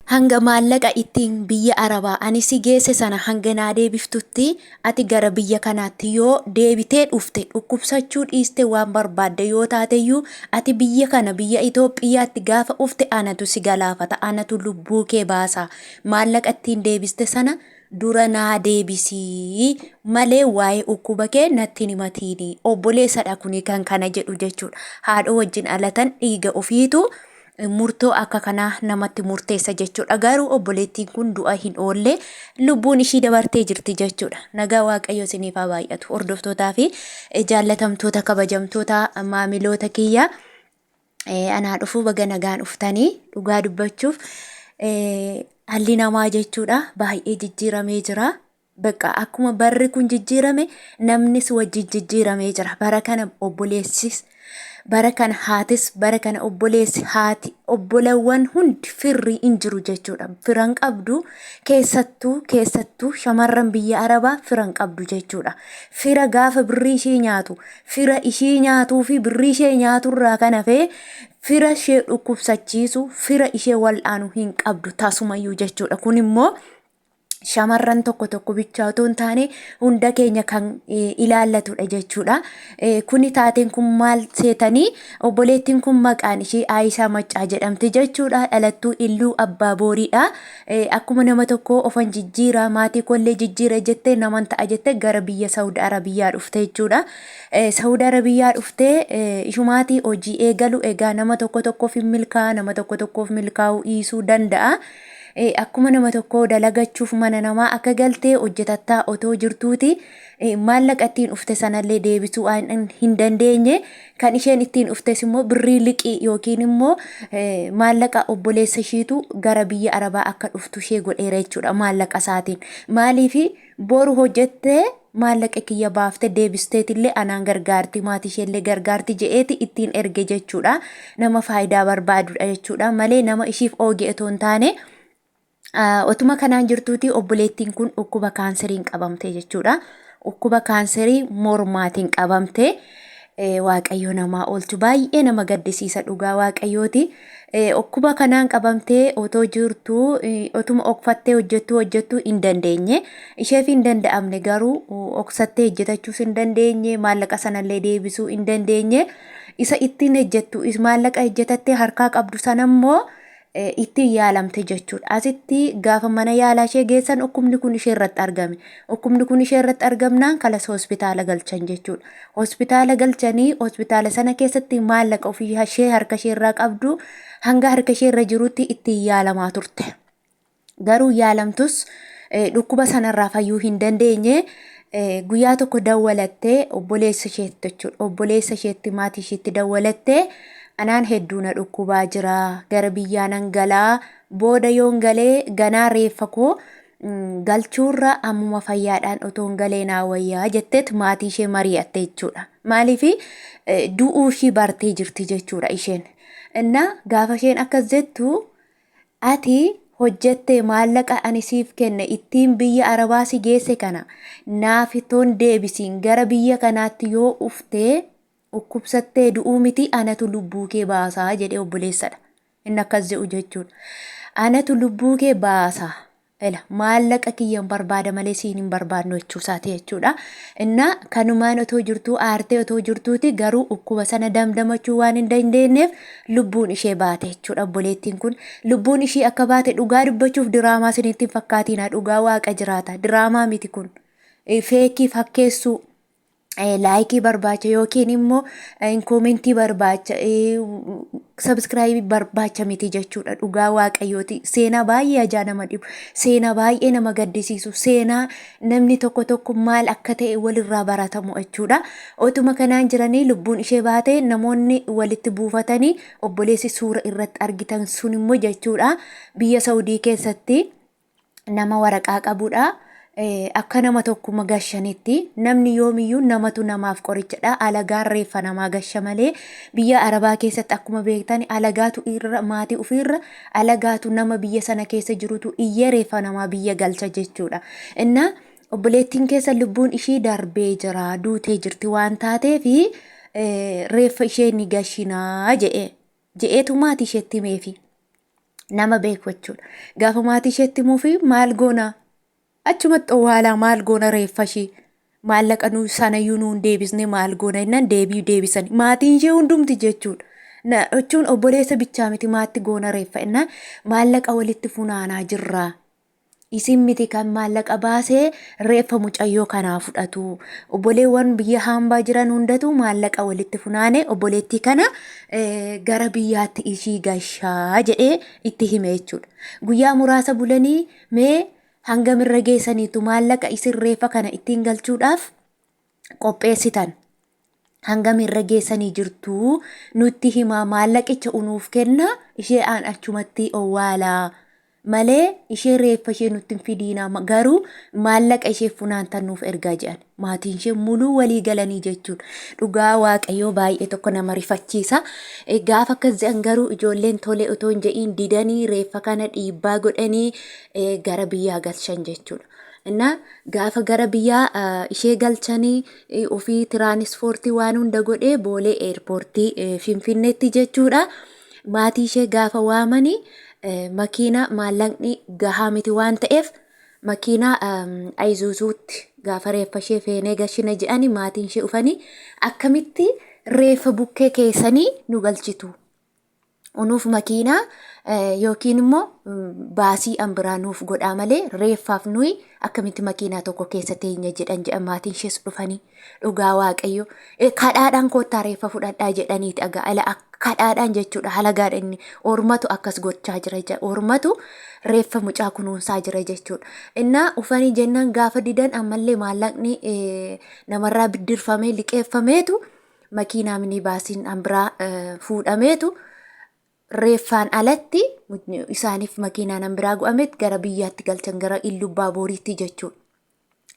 Hanga maallaqa ittiin biyya Arabaa ani si geesse sana hanga naa deebiftutti ati gara biyya kanaatti yoo deebitee dhufte dhukkubsachuu dhiiste waan barbaadde yoo taateyyuu ati biyya kana biyya Itoophiyaatti gaafa dhufte anatu si galaafata anatu lubbuu kee baasa maallaqa ittiin deebiste sana dura naa deebisi malee waa'ee dhukkuba kee natti hin himatiini. Obboleessadha kuni kan kana jedhu jechuudha. Haadhoo wajjin alatan dhiiga ofiitu murtoo akka kanaa namatti murteessa jechuudha. Garuu obboleettiin kun du'a hin oolle lubbuun ishii dabartee jirti jechuudha. Nagaa Waaqayyo isiniif haa baay'atu. Hordoftootaa fi jaallatamtoota kabajamtoota maamiloota kiyya anaa dhufuu baga nagaan dhuftanii dhugaa dubbachuuf dhalli namaa jechuudha baay'ee jijjiiramee jira. Bakka akkuma barri kun jijjiirame namnis wajjin jijjiiramee jira. Bara kana obboleessis, bara kana haatis, bara kana obboleessi, haati, obbolawwan hundi firri hin jiru jechuudha. Firan qabdu keessattuu keessattuu shamarran biyya Arabaa firan qabdu jechuudha. Fira gaafa birrii ishii nyaatu, fira ishii nyaatuu fi birrii ishee nyaaturraa kan hafe fira ishee dhukkubsachiisu, fira ishee wal'aanu hin qabdu tasumayyuu jechuudha. Kun immoo shamarran tokko tokko bichaa otoo hin taane hunda keenya kan ilaallatudha jechuudha. Kuni taateen kun maal seetanii obboleettiin kun maqaan ishee Aayishaa Maccaa jedhamti jechuudha. Dhalattuu Illuu Abbaa Booriidha. Akkuma nama tokkoo ofan jijjiira maatii koollee jijjiira jettee naman ta'a jettee gara biyya Saawud Arabiyyaa dhufte jechuudha. Saawud Arabiyyaa dhuftee ishumaatii hojii eegalu egaa nama tokko tokkoof hin milkaa'a nama tokko tokkoof milkaa'uu dhiisuu danda'a. Akkuma nama tokkoo dalagachuuf mana namaa akka galtee hojjetattaa otoo jirtuuti maallaqa ittiin dhufte sanallee deebisuu waan hin dandeenye kan isheen ittiin dhuftes immoo birrii liqii yookiin immoo maallaqa obboleessa ishiitu gara biyya arabaa akka dhuftu ishee godheera jechuudha maallaqa isaatiin. Maaliif boru hojjettee maallaqa kiyya baafte deebisteetillee anaan gargaarti maatii isheellee gargaarti je'eeti ittiin erge jechuudha. Nama faayidaa barbaadudha jechuudha malee nama ishiif ooge otoo hin taane otuma kanaan jirtuuti obboleettiin kun dhukkuba kaanseriin qabamte jechuudha. Dhukkuba kaanserii mormaatiin qabamte. Waaqayyo namaa oolchu baay'ee nama gaddisiisa dhugaa waaqayyooti. Dhukkuba kanaan qabamtee otoo jirtuu otuma okfattee hojjettuu hojjettuu hin dandeenye. Isheef hin danda'amne garuu oksattee hojjetachuus hin dandeenye maallaqa sanallee deebisuu hin dandeenye. Isa ittiin hojjettu maallaqa hojjetattee harkaa qabdu sanammoo ittiin yaalamte jechuudha. Asitti gaafa mana yaalaa ishee geessan dhukkubni kun ishee irratti argame. Dhukkubni kun ishee irratti argamnaan kalas hospitaala galchan jechuudha. Hospitaala galchanii hospitaala sana keessatti maallaqa ofii ishee harka ishee irraa qabdu hanga harka ishee irra jirutti ittiin yaalamaa turte. Garuu yaalamtus dhukkuba sanarraa fayyuu hin dandeenye. Guyyaa tokko dawwalattee obboleessa isheetti jechuudha. Obboleessa isheetti maatii isheetti dawwalattee anaan hedduu na dhukkubaa jira gara biyyaa nan galaa booda yoon galee ganaa reeffa koo galchuurra ammuma fayyaadhaan otoon galee naa wayyaa jetteet maatii ishee mari'atte jechuudha. Maaliif du'uu ishii bartee jirti jechuudha isheen. Innaa gaafa isheen akkas jettu Ati hojjettee maallaqa ani siif kenne ittiin biyya Arabaa si geesse kana naaf toon deebisiin gara biyya kanaatti yoo uftee dhukkubsattee du'uu miti anatu lubbuu kee baasaa jedhee obboleessadha. Inni akkas jedhu jechuudha. Anatu lubbuu kee baasa. Ela maallaqa kiyyan barbaada malee siin hin barbaadnu jechuu isaati jechuudha. Innaa kanumaan otoo jirtuu aartee otoo jirtuuti garuu dhukkuba sana damdamachuu waan hin dandeenyeef lubbuun ishee baate jechuudha obboleettiin kun. Lubbuun ishii akka baate dhugaa dubbachuuf diraamaa isinitti hin fakkaatiina dhugaa waaqa jiraata diraamaa miti kun. Feekii fakkeessuu laayikii barbaacha yookiin immoo koomentii barbaacha sabiskiraayibii barbaacha miti jechuudha dhugaa waaqayyooti seenaa baay'ee ajaa nama dhibu seenaa baay'ee nama gaddisiisu seenaa namni tokko tokko maal akka ta'e walirraa baratamu jechuudha otuma kanaan jiranii lubbuun ishee baate namoonni walitti buufatanii obboleessi suura irratti argitan sun immoo jechuudha biyya saudii keessatti nama waraqaa qabudha. Akka nama tokkuma gashanitti namni yoomiyyuu namatu namaaf qorichadha. Alagaan reeffa namaa gasha malee biyya Arabaa keessatti akkuma beektan alagaatu irra maatii ofiirra alagaatu nama biyya sana keessa jirutu iyyee reeffa namaa biyya galcha jechuudha. Innaa obboleettiin keessa lubbuun ishii darbee jira duutee jirti waan taateef reeffa ishee ni gashinaa jedhee je'eetu maatii isheetti himeefi. Nama beeku jechuudha. Gaafa maatii isheetti himuufi maal goona? Achumatti owwaalaa maal goona reeffa ishii? Maallaqa nu sanayyuu nuun deebisne maal goona jennaan deebii deebisan. Maatiin ishee hundumti jechuudha. Na jechuun obboleessa bichaa miti maatti goona reeffa jennaan maallaqa walitti funaanaa jirra. Isin miti kan maallaqa baasee reeffa mucayyoo kanaa fudhatu. Obboleewwan biyya hambaa jiran hundatu maallaqa walitti funaane obboleettii kana gara biyyaatti ishii gashaa jedhee itti hime jechuudha. Guyyaa muraasa bulanii mee hangam irra geessaniitu maallaqa isin reeffa kana ittiin galchuudhaaf qopheessitan hangam irra geessanii jirtu nutti himaa maallaqicha unuuf kenna ishee aan achumatti owwaalaa malee ishee reeffa ishee nutti hin fidiinaa garuu maallaqa ishee funaantan nuuf ergaa jedhan maatiin ishee muluu walii galanii jechuudha. Dhugaa waaqayyoo baay'ee tokko nama rifachiisa. Gaafa akkas jedhan garuu ijoolleen tole otoo hin jedhiin didanii reeffa kana dhiibbaa godhanii gara biyyaa galchan jechuudha. Innaa gaafa gara biyyaa ishee galchanii ofii tiraanispoortii waan hunda godhee boolee eerpoortii Finfinneetti jechuudha. Maatii ishee gaafa waamanii makiina maallaqni gahaa miti waan ta'eef makiinaa Ayizuuzuutti gaafa reeffa ishee feenee gashina jedhanii maatiin ishee dhufanii akkamitti reeffa bukkee keessanii nu galchitu. Unuuf makiinaa yookiin immoo baasii an biraa nuuf godhaa malee reeffaaf nuyi akkamitti makiinaa tokko keessa teenya jedhan jedhan maatiin ishees dhufanii dhugaa waaqayyo kadhaadhaan koottaa reeffa fudhadhaa jedhaniiti agaa ala kadhaadhaan jechuudha halagaadha inni ormatu akkas gochaa jira jedha ormatu reeffa mucaa kunuunsaa jira jechuudha innaa ufanii jennaan gaafa didan ammallee maallaqni namarraa biddirfamee liqeeffameetu makiinaa minibaasiin an biraa fuudhameetu reeffaan alatti isaaniif makiinaan an biraa gu'ameet gara biyyaatti galchan gara Illubbaa Booriitti jechuudha.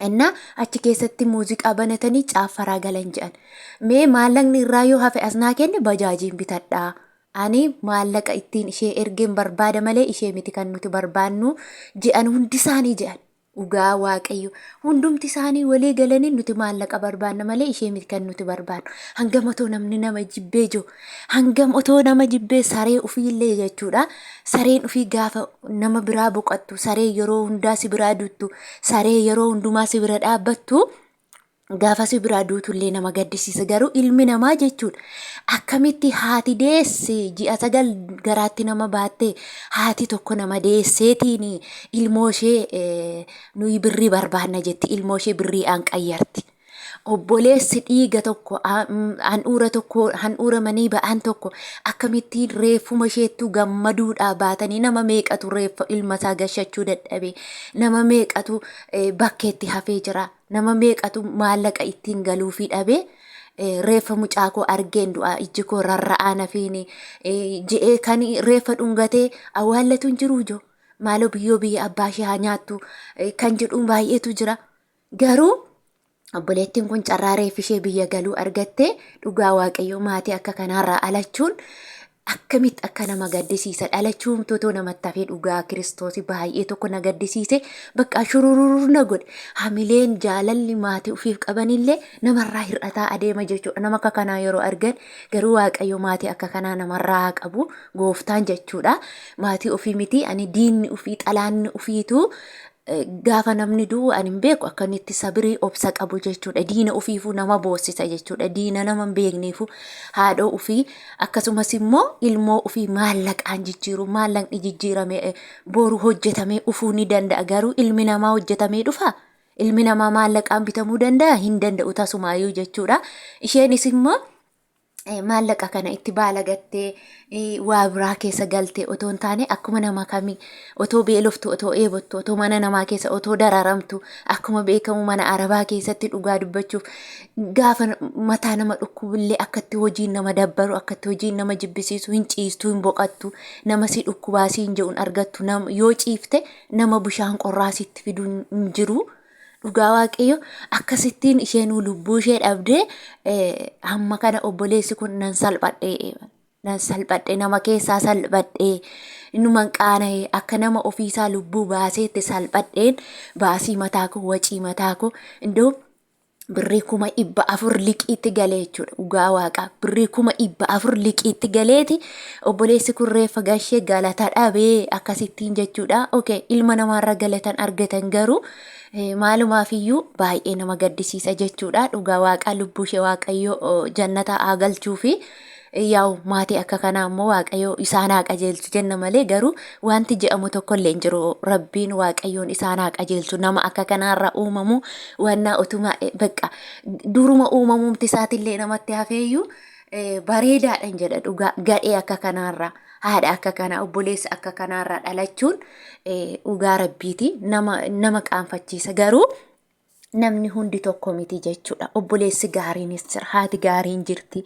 Innaa achi keessatti muuziqaa banatanii caaffaraa galan jedhan. Mee maallaqni irraa yoo hafe as naa kenne bajaajiin bitadhaa. Ani maallaqa ittiin ishee ergeen barbaada malee ishee miti kan nuti barbaannu jedhan hundi isaanii jedhan. Dhugaa Waaqayyo hundumti isaanii walii galanii nuti maallaqa barbaanna malee ishee miti kan nuti barbaannu. Hangam otoo namni nama jibbee jiru hangam otoo nama jibbee saree ofiillee jechuudha. Sareen ofii gaafa nama biraa boqattu saree yeroo hundaa si biraa duttu saree yeroo hundumaa si bira dhaabbattu gaafa si biraa duutullee nama gaddisiisa garuu ilmi namaa jechuudha akkamitti haati deesse ji'a 9 garaatti nama baatte haati tokko nama deesseetiin ilmoo ishee nuyi birrii barbaanna jetti ilmoo ishee birriidhaan qayyarti. Obboleessi dhiiga tokko handhuura tokko handhuura manii ba'an tokko akkamittiin reeffuma isheettuu gammaduudhaa baatanii nama meeqatu reeffa ilma isaa gashachuu dadhabe nama meeqatu bakkeetti hafee jira. Nama meeqatu maallaqa ittiin galuufii dhabe reeffa mucaa koo argeen du'a ijji koo rarra'aa nafiin je'ee kan reeffa dhungatee awwaallatu hin jiru ijoo. Maaloo biyyoo biyya abbaa ishee haa nyaattu kan jedhuun baay'eetu jira. Garuu obboleettiin kun carraa reeffi ishee biyya galuu argatte dhugaa waaqayyoo maatii akka kanaarraa alachuun akkamitti akka nama gaddisiisa dhalachuumtu otoo namatti hafee dhugaa kiristoosi baay'ee tokko na gaddisiise bakka shurururur na godhe hamileen jaalalli maatii ofiif qabanillee namarraa hir'ataa adeema jechuudha nama akka kanaa yeroo argan garuu waaqayyo maatii akka kanaa namarraa haa qabu gooftaan jechuudha maatii ofii miti ani diinni ofii xalaanni ofiitu gaafa namni du'u ani hin beeku akka inni itti sabirii obsa qabu jechuudha. Diina ofiifuu nama boossisa jechuudha. Diina nama hin beekneefuu haadhoo ofii akkasumas immoo ilmoo ofii maallaqaan jijjiiru maallaqni jijjiirame boru hojjetamee dhufuu ni danda'a garuu ilmi namaa hojjetamee dhufa. Ilmi namaa maallaqaan bitamuu danda'a hin danda'u tasumaayyuu jechuudha. Isheenis immoo maallaqa kana itti baalagattee waa biraa keessa galtee otoo hin taane akkuma nama kamii otoo beeloftu otoo eebottu otoo mana namaa keessa otoo dararamtu akkuma beekamu mana arabaa keessatti dhugaa dubbachuuf gaafa mataa nama dhukkubullee akkatti hojiin nama dabbaru akkatti hojiin nama jibbisiisu hin ciistu hin boqattu nama si dhukkubaa siin jedhuun argattu yoo ciifte nama bishaan qorraa sitti fiduun hin jiru. Dhugaa waaqayyo akkasittiin isheenuu lubbuu ishee dhabdee hamma kana obboleessi kun nan salphadhe nan salphadhe nama keessaa salphadhe innuman qaana'e akka nama ofiisaa lubbuu baaseetti salphadheen baasii mataa koo wacii mataa koo iddoo Birrii 400,000 liqiitti galee jechuudha. Dhugaa waaqaa birrii 400,000 liqiitti galeeti obboleessi kun reeffa gashee galata dhabee akkasittiin jechuudha. Okay, ilma namaarra galatan argatan garuu maalumaafiyyuu baay'ee nama gaddisiisa jechuudha. Dhugaa waaqaa lubbuu ishee waaqayyo jannata haa galchuufi. Yaa'u maatii akka kanaa immoo waaqayyo isaan haa qajeelchu jenna malee garuu wanti je'amu tokko illee hin jiru. Rabbiin waaqayyoon isaan haa qajeelchu. Nama akka kanaarra uumamu wannaa utuma bakka duruma uumamumti isaatillee namatti hafeeyyuu bareedaadhan jedha dhugaa gadhee akka kanaarra haadha akka kanaa obboleessa akka kanaarra dhalachuun dhugaa rabbiiti nama nama qaanfachiisa garuu namni hundi tokko miti jechuudha. Obboleessi gaariinis jira, haati gaariin jirti,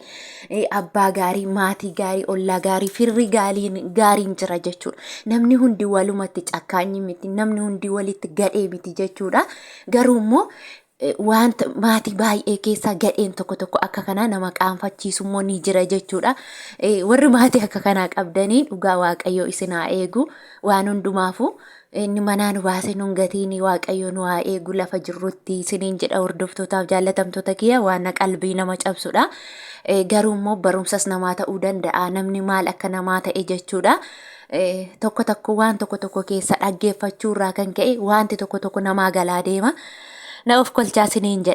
abbaa gaarii, maatii gaarii, ollaa gaarii, firri gaariin gaariin jira jechuudha. Namni hundi walumatti cakkaanyi miti, namni hundi walitti gadhee miti jechuudha. Garuu immoo wanta maatii baay'ee keessaa gadheen tokko tokko akka kanaa nama qaanfachiisu immoo ni jira jechuudha. Warri maatii akka kanaa qabdanii dhugaa Waaqayyoo isin haa eegu waan hundumaafuu. Inni manaa nu baase nun gatiini waaqayyo nu haa eegu lafa jirrutti isiniin jedha hordoftootaaf jaallatamtoota kiyya waan qalbii nama cabsudha. Garuu immoo barumsas namaa ta'uu danda'a namni maal akka namaa ta'e jechuudha. Tokko tokko waan tokko tokko keessa dhaggeeffachuu irraa kan ka'e wanti tokko tokko namaa galaa deema. Na of kolchaa isiniin jedha.